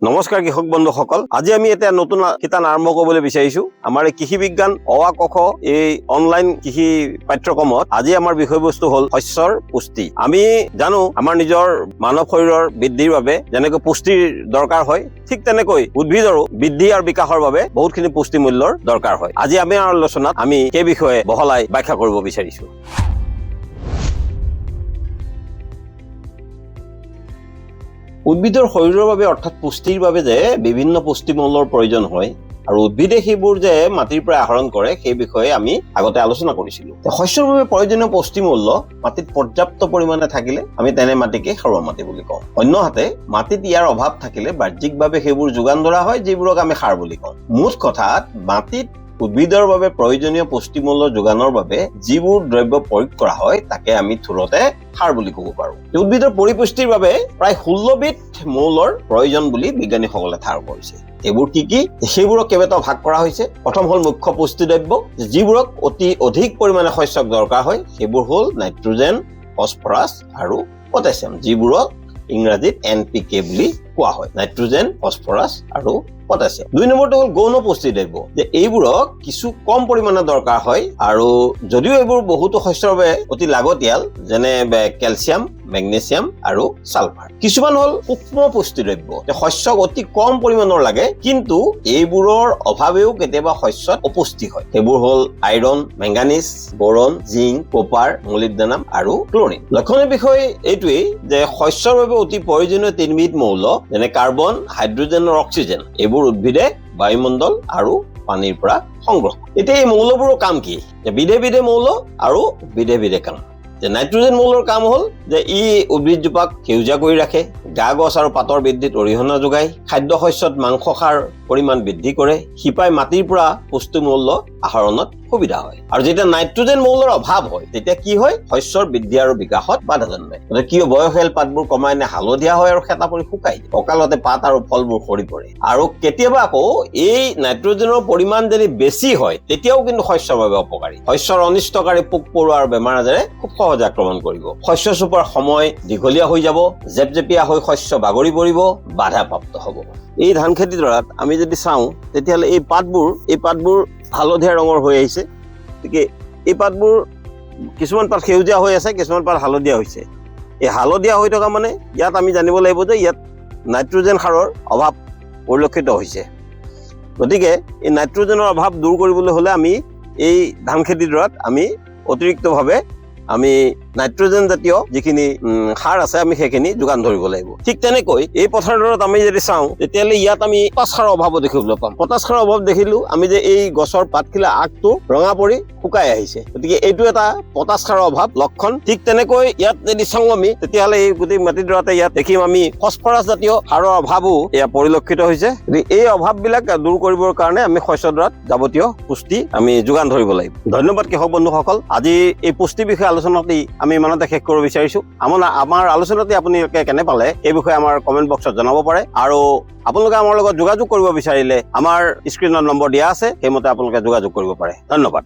নমস্কাৰ কৃষক বন্ধুসকল, আজি আমি এতিয়া নতুন শিতান আৰম্ভ কৰিবলৈ বিচাৰিছো। আমাৰ এই কৃষি বিজ্ঞান অ আ ক খ এই অনলাইন কৃষি পাঠ্যক্ৰমত আজি আমাৰ বিষয়বস্তু হ'ল শস্যৰ পুষ্টি। আমি জানো, আমাৰ নিজৰ মানৱ শৰীৰৰ বৃদ্ধিৰ বাবে যেনেকৈ পুষ্টিৰ দৰকাৰ হয়, ঠিক তেনেকৈ উদ্ভিদৰো বৃদ্ধি আৰু বিকাশৰ বাবে বহুতখিনি পুষ্টি মূল্যৰ দৰকাৰ হয়। আজি আমি আলোচনাত আমি সেই বিষয়ে বহলাই ব্যাখ্যা কৰিব বিচাৰিছো। উদ্ভিদৰ শৰীৰৰ বাবে, অৰ্থাৎ পুষ্টিৰ বাবে যে বিভিন্ন পুষ্টিমূল্যৰ প্ৰয়োজন হয় আৰু উদ্ভিদে সেইবোৰ যে মাটিৰ পৰা আহৰণ কৰে, সেই বিষয়ে আমি আগতে আলোচনা কৰিছিলো। শস্যৰ বাবে প্ৰয়োজনীয় পুষ্টিমূল্য মাটিত পৰ্যাপ্ত পৰিমাণে থাকিলে আমি তেনে মাটিকে সাৰুৱা মাটি বুলি কওঁ। অন্যহাতে মাটিত ইয়াৰ অভাৱ থাকিলে বাহ্যিকভাৱে সেইবোৰ যোগান ধৰা হয়, যিবোৰক আমি সাৰ বুলি কওঁ। মুঠ কথাত, মাটিত উদ্ভিদৰ বাবে প্ৰয়োজনীয় পুষ্টিমূল্য যোগানৰ বাবে যিবোৰ দ্ৰব্য প্ৰয়োগ কৰা হয়, তাকে আমি থোৰতে সাৰ বুলি ক'ব পাৰো। উদ্ভিদৰ পৰিপুষ্টিৰ বাবে প্ৰায় 16বিধ মৌলৰ প্ৰয়োজন বুলি বিজ্ঞানীসকলে ঠাৰ কৰিছে। এইবোৰ কি কি? সেইবোৰক কেইবাটাও ভাগ কৰা হৈছে। প্ৰথম হ'ল মুখ্য পুষ্টিদ্ৰব্য, যিবোৰক অতি অধিক পৰিমাণে শস্যক দৰকাৰ হয়। সেইবোৰ হ'ল নাইট্ৰজেন, ফচফৰাছ আৰু পটেছিয়াম, যিবোৰক ইংৰাজীত NPK বুলি কোৱা হয়। নাইট্ৰজেন, ফচফৰাছ আৰু পটেছিয়াম। দুই নম্বৰটো হ'ল গৌণ পুষ্টিদ্ৰব্য, যে এইবোৰক কিছু কম পৰিমাণে দৰকাৰ হয় আৰু যদিও এইবোৰ বহুতো শস্যৰ বাবে অতি লাগতিয়াল, যেনে কেলছিয়াম, মেগনেছিয়াম আৰু ছালফাৰ। কিছুমান হ'ল সূক্ষ্ম পুষ্টিদ্ৰব্য, যে শস্যক অতি কম পৰিমাণৰ লাগে, কিন্তু এইবোৰৰ অভাৱেও কেতিয়াবা শস্যত অপুষ্টি হয়। সেইবোৰ হ'ল iron, manganese, boron, zinc, copper, molybdenum আৰু ক্লৰিন। লক্ষণীয় বিষয় এইটোৱেই যে শস্যৰ বাবে অতি প্ৰয়োজনীয় তিনিবিধ মৌল, যেনে কাৰ্বন, হাইড্ৰজেন আৰু অক্সিজেন, এইবোৰ উদ্ভিদে বায়ুমণ্ডল আৰু পানীৰ পৰা সংগ্ৰহ কৰে। এতিয়া এই মৌলবোৰৰ কাম কি? যে বিধে বিধে মৌল আৰু বিধে বিধে কাম। যে নাইট্ৰজেন মৌলৰ কাম হ'ল যে ই উদ্ভিদজোপাক সেউজীয়া কৰি ৰাখে, গা গছ আৰু পাতৰ বৃদ্ধিত অৰিহণা যোগায়, খাদ্য শস্যত মাংস সাৰ পৰিমাণ বৃদ্ধি কৰে, শিপাই মাটিৰ পৰা পুষ্টিমূল্য আহৰণত সুবিধা হয়। আৰু যেতিয়া নাইট্ৰজেন মৌলৰ অভাৱ হয়, তেতিয়া কি হয়? শস্যৰ বৃদ্ধি আৰু বিকাশত বাধা জন্মে। গতিকে কি বয়সীয়াল পাতবোৰ কমাই নে হালধীয়া হয় আৰু শেঁতা পৰি শুকাই যায়, অকালতে পাত আৰু ফলবোৰ সৰি পৰে। আৰু কেতিয়াবা আকৌ এই নাইট্ৰজেনৰ পৰিমাণ যদি বেছি হয়, তেতিয়াও কিন্তু শস্যৰ বাবে অপকাৰী। শস্যৰ অনিষ্টকাৰী পোক পৰুৱা আৰু বেমাৰ আজাৰে খুব সহজে আক্ৰমণ কৰিব। শস্য চপোৱাৰ সময় দীঘলীয়া হৈ যাব, জেপজেপীয়া হৈ শস্য বাগৰি পৰিব, বাধাপ্ৰাপ্ত হ'ব। এই ধান খেতিডৰাত আমি যদি চাওঁ, তেতিয়াহ'লে এই পাতবোৰ হালধীয়া ৰঙৰ হৈ আহিছে। গতিকে এই পাতবোৰ, কিছুমান পাত সেউজীয়া হৈ আছে, কিছুমান পাত হালধীয়া হৈছে। এই হালধীয়া হৈ থকা মানে ইয়াত আমি জানিব লাগিব যে ইয়াত নাইট্ৰজেন সাৰৰ অভাৱ পৰিলক্ষিত হৈছে। গতিকে এই নাইট্ৰজেনৰ অভাৱ দূৰ কৰিবলৈ হ'লে আমি এই ধান খেতিডৰাত আমি অতিৰিক্তভাৱে আমি নাইট্ৰজেন জাতীয় যিখিনি সাৰ আছে, আমি সেইখিনি যোগান ধৰিব লাগিব। ঠিক তেনেকৈ এই পথাৰডৰাত আমি যদি চাওঁ, তেতিয়াহ'লে ইয়াত আমি পটাছ সাৰৰ অভাৱো দেখিবলৈ পাম। পটাছ সাৰৰ অভাৱ দেখিলো আমি যে এই গছৰ পাতখিলা আগটো ৰঙা পৰি শুকাই আহিছে। গতিকে এইটো এটা পটাছ সাৰৰ অভাৱ লক্ষণ। ঠিক তেনেকৈ ইয়াত যদি চাওঁ আমি, তেতিয়াহ'লে এই গোটেই মাটিডৰাতে ইয়াত দেখিম আমি ফচফৰাছ জাতীয় সাৰৰ অভাৱো এয়া পৰিলক্ষিত হৈছে। গতিকে এই অভাৱবিলাক দূৰ কৰিবৰ কাৰণে আমি শস্যডৰাত যাৱতীয় পুষ্টি আমি যোগান ধৰিব লাগিব। ধন্যবাদ কৃষক বন্ধুসকল। আজি এই পুষ্টি বিষয়ে আলোচনাটি আমি ইমানতে শেষ কৰিব বিচাৰিছো। আমাৰ আলোচনাটি আপোনালোকে কেনে পালে, এই বিষয়ে আমাৰ কমেণ্ট বক্সত জনাব পাৰে। আৰু আপোনালোকে আমাৰ লগত যোগাযোগ কৰিব বিচাৰিলে আমাৰ স্ক্ৰীণত নম্বৰ দিয়া আছে, সেইমতে আপোনালোকে যোগাযোগ কৰিব পাৰে। ধন্যবাদ।